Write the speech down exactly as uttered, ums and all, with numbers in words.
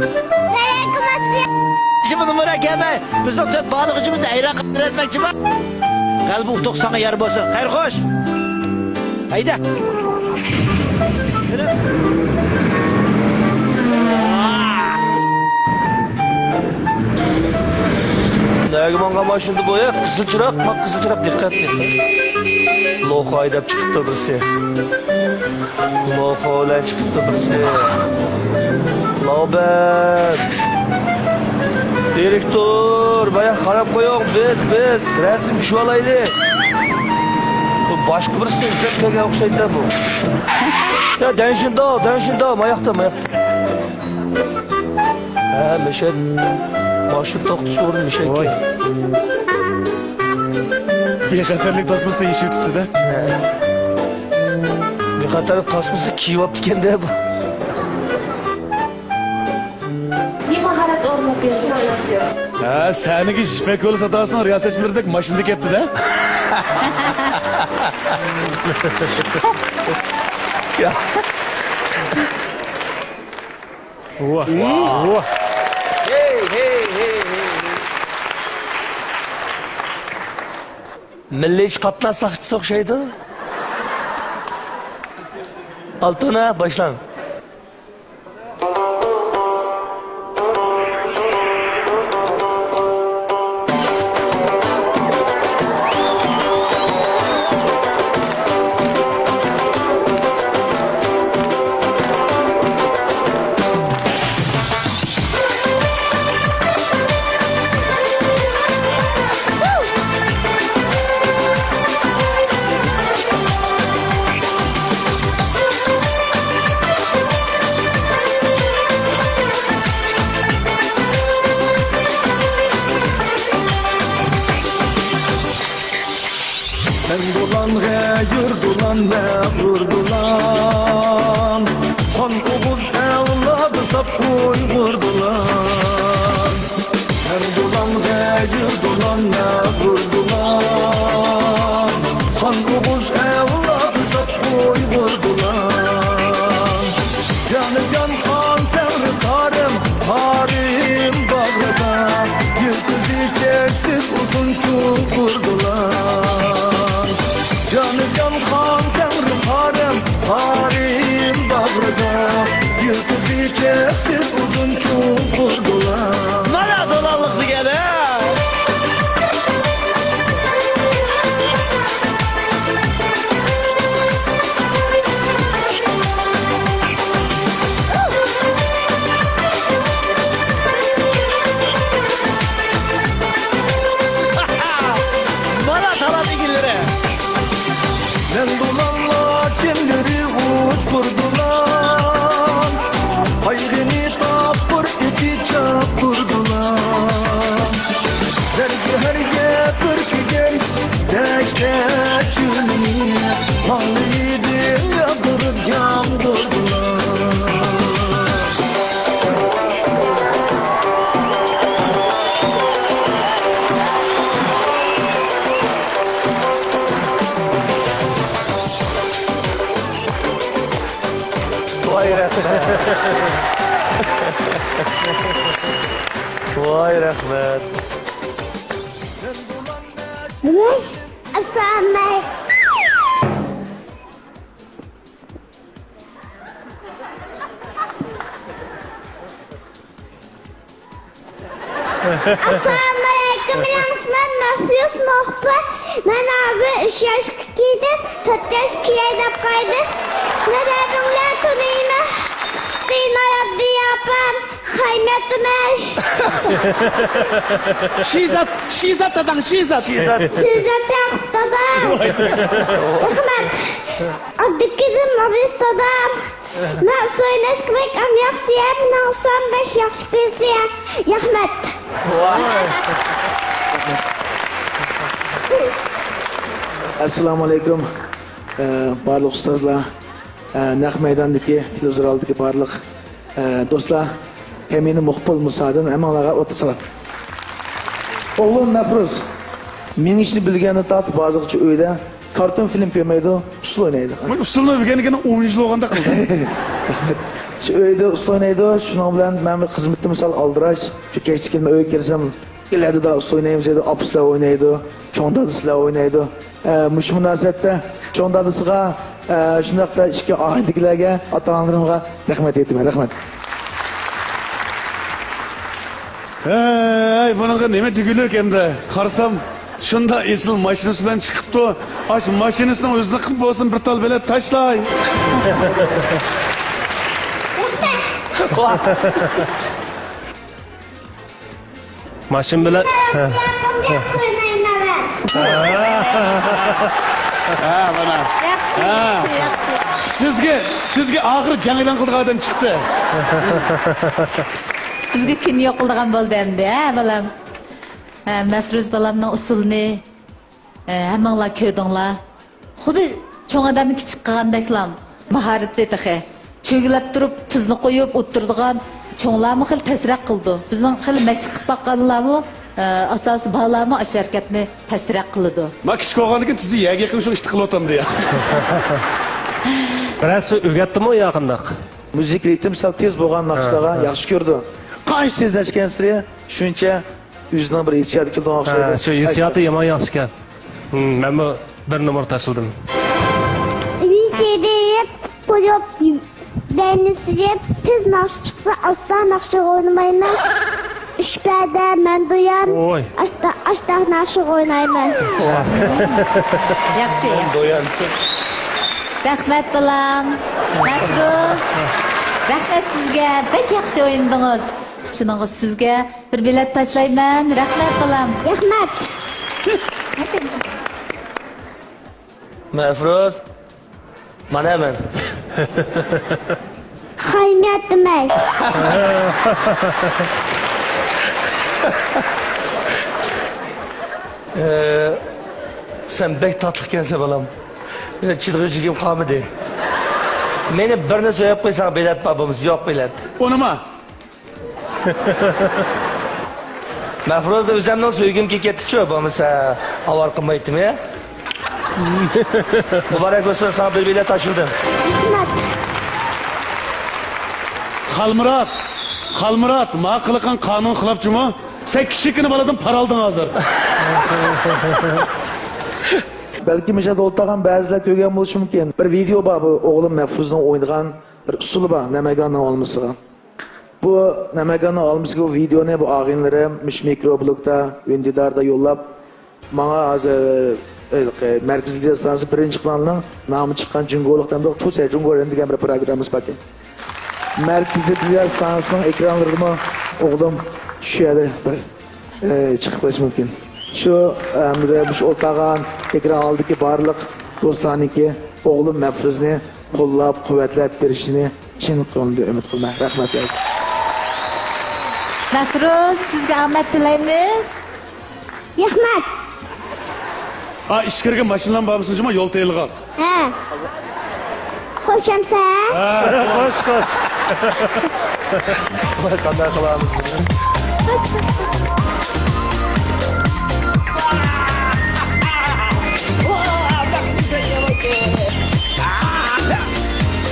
ۋەئەلەيكۇم ئەسسالام. شۇ نومۇرغا كەلمەي، بىزنىڭ تۆت بارلىق ئۈچىمىزنى ھەيران قالدۇرۇۋەتمەكچىمۇ؟ غەلىبە ئۇتۇق ساڭا يار بولسۇن. خەير خوش. ھەيدە. نەگە ماڭغان ماشىنا بۇ يا؟ قىزىل چىراغ، قاپ قىزىل چىراغ، دىققەت، دىققەت. لوخا ھەيدەپ چىقىپتۇ بىرسى. لوخا بىلەن چىقىپتۇ بىرسى. لابەن. دىرېكتور، بايا قاراپ قويۇڭ، بىز، بىز رەسىم چۈشۈۋالايلى. بۇ باشقا بىرسى ئىزدەپ كەلگەن ئوخشايدۇ بۇ. يا، دەنشىنداۋ، دەنشىنداۋ، ماياقتا، ماياقتا. ھە، مەشەد. ماشىنا توختىتىش ئورنى مەشەدكەن. ۋاي. بىخەتەرلىك تاسمىسىنى يېشىۋېتىپتۇ-دە. ھە. بىخەتەرلىك تاسمىسى كىيىۋاپتىكەن-دە بۇ. نېمە ماھارەت ئورنىنى بېرىدۇ؟ ھە، سەھنىگە يىپەك يولى ساداسىنىڭ رىياسەتچىلىرىدەك ماشىنىدا كەپتۇ-دە. يا. ۋاھ، ۋاھ. ھېي، ھېي، ھېي، ھېي، ھېي. مىللىي ئىش قاتناش ساقچىسى ئوخشايدۇ. ئالتۇنا، باشلاڭ. مەن دولان، غەيۇر دولان، مەغرۇر دولان. خان ئوغۇز ئەۋلادى ساپ ئۇيغۇر دولان. مەن دولان، غەيۇر دولان، مەغرۇر دولان. خان ئوغۇز ئەۋلادى ساپ ئۇيغۇر دولان. جانىجان خان تەڭرى قارىم، قارىم باغرىدا يىلتىزى چەكسىز ئۇزۇن چوڭقۇر دولان. جانىجان خان تەڭرى قارىم، قارىم باغرىدا يىلتىزى چەكسىز ئۇزۇن چوڭقۇر دولان. مانا دولانلىق دېگەن، ھە؟ مانا تالانت ئىگىلىرى. مەن دولانلار چىللىرى ئۇچقۇر دولان. قايغىنى تاپقۇر ئېتى چاپقۇر دولان. زەرگە ھەرگە پۈركىگەن دەشتە چۆلنى، ماڭلىدىم ياغدۇرۇپ يامغۇر بىلەن. ۋاي رەھمەت. ۋاي رەھمەت. ئەسسالامۇئەلەيكۇم. ئەسسالامۇئەلەيكۇم، مېنىڭ ئىسمىم مەھفۇز مۇخبىر. مەن ھازىر ئۈچ ياشقا كىردىم، تۆت ياشقا كىرەي دەپ قالدىم. نەدە بىڭلەر تونۇيمەن. دىنايات دىياپەم. خەيمەتمەي. شىزات، شىزات داداڭ، شىزات. شىزات. شىزات ياقۇپ دادام. رەھمەت. ئابدۇكېرىم ئابىس دادام. مەن سۆيلەشكە بەك ئەم ياخشى، مېنىڭ ئۇسام بەك ياخشى كۆرسە. رەھمەت. ئەسسالامۇئەلەيكۇم. ئە، بارلىق ئۇستازلار، ئە، نەق مەيداندىكى، تېلېۋىزور ئالدىدىكى بارلىق، ئە، دوستلار، ھەممىنى مۇقبىل مۇسادىن ھەممىڭلارغا ئوتتۇز سالام. ئوغلۇم مەفرۇز، مېڭىشنى بىلگەندىن تارتىپ ھازىرغىچە ئۆيدە كارتون فىلىم كۆرمەيدۇ، ئۇسسۇل ئوينايدۇ. مەن ئۇسسۇلنى ئۆگەنگىنى ئون يىل بولغاندەك قىلدى. شۇ ئۆيدە ئۇستا ئوينايدۇ، شۇنىڭ بىلەن مەن خىزمىتىم سەل ئالدىراش. شۇ كەچتە كېلىمەن ئۆيگە كىرسەم، ئەدىدە ئۇستا ئوينايمىز دەيدۇ، ئاپىسلار ئوينايدۇ، چوڭ دادىسىلەر ئوينايدۇ. ئە، مۇشۇ مۇناسىۋەتتە چوڭ دادىسىغا، ئە، شۇنداقتا ئىككى ئائىلىدىكىلەرگە، ئاتا-ئانىلىرىمغا رەھمەت ئېيتىمەن. رەھمەت. ھەي، بۇنىڭغا نېمە دېگۈلۈك ئەمدى؟ قارىسام، شۇنداق ئېسىل ماشىنىسى بىلەن چىقىپتۇ. ئاشۇ ماشىنىسىنىڭ ئۆزىنى قىلىپ بولسۇن بىر تال بېلەت تاشلاي. ماشىنا بىلەن. ياخشى ئوينايمەن مەن. ھە، مانا. ياخشى، ھە. ياخشى، ياخشى. سىزگە، سىزگە ئاخىرى جەڭ ئېلان قىلىدىغان ئادەم چىقتى. بىزگە كۈن يوق قىلىدىغان بولدى ئەمدى، ھە، بالام؟ ھە، مەفرۇز بالامنىڭ ئۇسسۇلىنى، ھە، ھەممىڭلار كۆردۈڭلار. خۇددى چوڭ ئادەمنى كىچىك قىلغاندەكلا ماھارىتى تېخى. چۆگىلەپ تۇرۇپ تىزنى قويۇپ ئولتۇرىدىغان، چوڭلارمۇ خېلى تەسرەك قىلىدۇ. بىزنىڭ خېلى مەشىق قىلىپ باققانلارمۇ، ئە، ئاساسىي بالىلارمۇ ئاشۇ ھەرىكەتنى تەسرەك قىلىدۇ. ما كىچىك بولغاندىكىن تىزى يەرگە يېقىن شۇ ئىشتا قىلىۋاتامدۇ يا. بىرەرسى ئۆگەتتىمۇ يا قانداق؟ مۇزىكا رىتىم سەل تېز بولغان ناخشىلارغا ھە، ھە. ياخشى كۆرىدۇ. قانچە تېزلەشكەنسېرى شۇنچە ئۆزىنىڭ بىر ھېسسىياتى كېلىدىغان ئوخشايدۇ. ھە، شۇ ھېسسىياتى يامان ياخشىكەن. ھىم، مەنمۇ بىر نومۇر تاشلىدىم. ۋىسىدىپ قويۇپ بەينى سىرىپ، تېز ناخشا چىقسا، ئاستا ناخشا ئوينىمايمەن. ئۈچ پەدە مەن دويان، ۋوي. ئاستا، ئاستا ناخشا ئوينايمەن. ياخشى، ياخشى. دويانسىز. رەھمەت، بالام. مەفرۇز. رەھمەت سىزگە. بەك ياخشى ئوينىدىڭىز. شۇنىڭغا سىزگە بىر بېلەت تاشلايمەن. رەھمەت، بالام. رەھمەت. مەفرۇز، مانا مەن. خايمىيات دېمەي. ئە، سەن بەك تاتلىقكەنسەن، بالام. چىدىغۇچىلىكىم قالمىدى. مېنى بىرنى سۆيۈپ قويساڭ، بېلەت بار بولمىسا، يوق بېلەت. ئۇنىما. مەفرۇزا، ئۆزۈمنىڭ سۆيگۈم كېلىپ كەتتىچۇ، بولمىسا ئاۋارە قىلمايتتىم يا. مۇبارەك بولسۇن، ساڭا بىر بېلەت تاشلىدىم. رەھمەت. خالمۇرات، خالمۇرات، ما قىلغان قانۇن خىلاپچىمۇ؟ سەن كىچىككىنە بالىدىن پارا ئالدىڭ ھازىر. بەلكىم مۇشۇ يەردە ئولتۇرغان بەزىلەر كۆرگەن بولۇشى مۇمكىن. بىر ۋىدېئو بار، بۇ ئوغلۇم مەفرۇزنىڭ ئوينىغان بىر ئۇسسۇلى بار، نەمەگاننىڭ ئالمىسىغا. بۇ نەمەگاننىڭ ئالمىسىغا بۇ ۋىدېئونى بۇ ئاغىنىلىرىم مۇشۇ مىكرو بلوگدا، ئۈندىداردا يوللاپ، ماڭا ھازىر، ئە، مەركىزىي تېلېۋىزىيە ئىستانسىسى بىرىنچى قانالنىڭ نامى چىققان جۇڭگولۇق دەمدۇ، چۇ سەي جۇڭگو رېن دېگەن بىر پروگراممىسى باركەن. مەركىزىي تېلېۋىزىيە ئىستانسىسىنىڭ ئېكرانلىرىدىمۇ ئوغلۇم شۇ يەردە بىر ئى، چىقىپ قېلىشى مۇمكىن. شۇ، ئەمدى مۇشۇ ئولتۇرغان ئېكران ئالدىدىكى بارلىق دوستلارنىڭكى ئوغلۇم مەفرۇزنى قوللاپ، قۇۋۋەتلەپ بېرىشىنى چىن كۆڭلۈمدىن ئۈمىد قىلىمەن. رەھمەت. مەفرۇز، سىزگە ئامەت تىلەيمىز. رەھمەت. ئا، ئىچكىرىگە ماشىنىلارمۇ بارمىسۇن جۇما، يول تېيىلغاق. ھە. خوش ئەمسە. ھە، خوش، خوش. قانداق قىلامىز بۇنى؟ خوش، خوش، خوش.